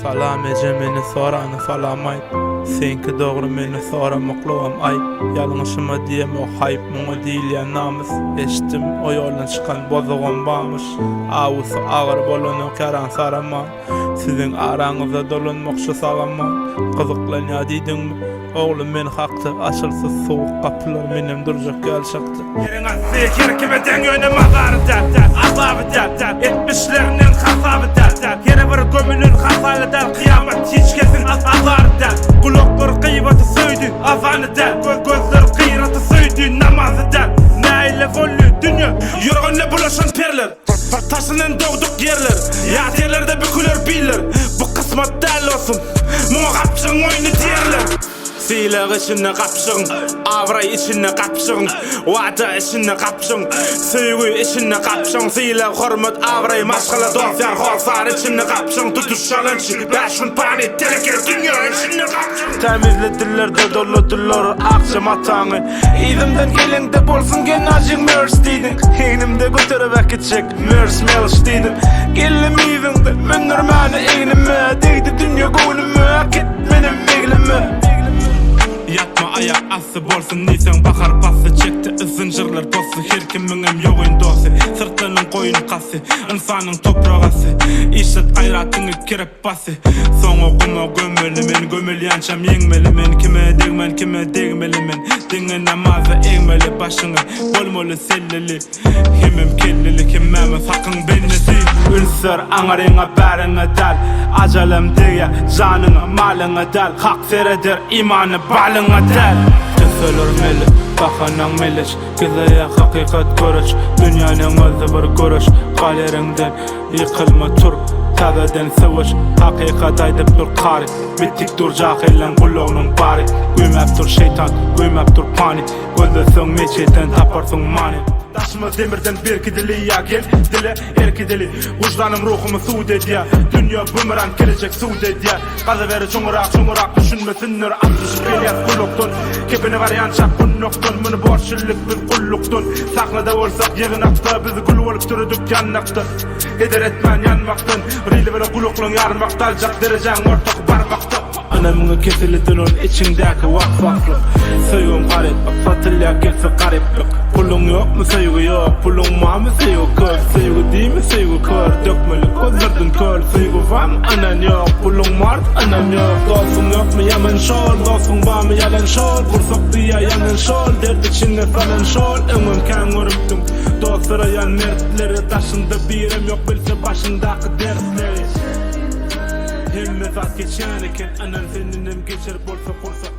Salam eje meni sorany salam aýt Seňki dogry meni soramaklygam aýp Ýalňyşyma diýemok haýp muňa diýilýän namys Eşitdim o ýoldan çykan bozugam barmyş Awusy agyr bolanok ýaran saraman Siziň araňyzda dolanmakçy sag-aman Gyzyklanýa diýdiňmi Oglum men hakda açylsa sowuk gapylar menem durjak ýaly çakda. Ýeriň asty her kime deň ýöne mazary däl azaby däl etmişleriniň hasaby däl her bir gömülen hasaly däl kyýamat hiç kesiň azary däl gulaklar gyýbaty söýdi azany däl gözler gyraty söýdi namazy däl näile boldy dünýe ýörgünli bulaşan perler Tasyndan dogduk ýerler Ýat ýerlerde büküler biller Bu kysmat däl dostum Muňa gapjygyň oýny diýerler Sylag içinde gapjygyň Abraý içinde gapjygyň Wada içinde gapjygyň Söýgi içinde gapjygyň Sylag, hormat, abraý, maşgala, dost-ýar, hossar içinde gapjygyň Tutuş ýalançy, bäş gün pany, teleke dünýä içinde gapjygyň. Tämizledilerde doladylar akja mataňy Yzymdan geleňde bolsun genajyň Mers diýdiň Egnimde göterip äkitjek Mers Melş diýdim Geldim yzyňda mündürmäni egnime Degdi dünýe göwnüme äkit menem eglime Ýatma aýak asty bolsun diýseň bahar pasly Çekdi zynjyrlar posly her kimiňem ýogyn dosty Syrtlanyň goýun kasy ynsanyň toprak asty Işlet gaýratyňy kerep basy Soňa guma gömmeli men Gömülýänçäm ýeňmeli men Kime degmen kime degmeli men Diňe namaza egmeli başyňy Bolmaly selleli Hemem kelleli Hemmämiz hakyň bendesi Ünsler aňryňa bäriňe däl Ajalam degýä janyňa malyňa däl Hak sereder imany balyňa däl. Düzeler mele, bahanaň meleş Gizleýä hakykat göreç Dünýäniň özi bir göreş Gal ýeriňden Ýykylma tur, täzeden söweş Hakykat aýdyp dur kary Bitik dur jahyllaň gulagynyň bary Güýmäp dur şeýtan, güýmäp dur pany Gözleseň mejitden taparsyň many. Daşymyz demirden berkidili ýa gel dile erk edeli Wyždanym ruhumy sud edýä Dünýe bumerang gelejek sud edýä Gazaweri çuňurak çuňurak düşünmesinler Atyşyp gelýäs gulakdan Kepene barýançak gunnakdan Muny borç bildik biz gullukdan Sahnada bolsak ýygnakda Biz gül bolup döredik ýanakda Heder etmän ýanmakdan Rili bile gulaklaň ýarmakda Aljak derejäň ortaky barmakda. Ynamyňy kesildi ol içiňdäki was-waslyk Söýgim garyplyk, satylýar gelse garyplyk Puluň ýokmy söýgi ýok, puluň barmy söýgi köp Söýgi diýme söýgi kör, dökmeli gözlerden köl Söýgi barmy ynan ýok, puluň bardy ynam ýok Dostuň ýokmy ýaman şol, dostuň barmy ýalan şol Gursak diýýär ýanan şol, dert içinde salan şol Öňem kän görüpdim, dostsaraýan mertleri Daşynda birem ýok bilse başyndaky dertleri Hemme zat geçýän eken, ynan sendenem geçer bolsa gursak.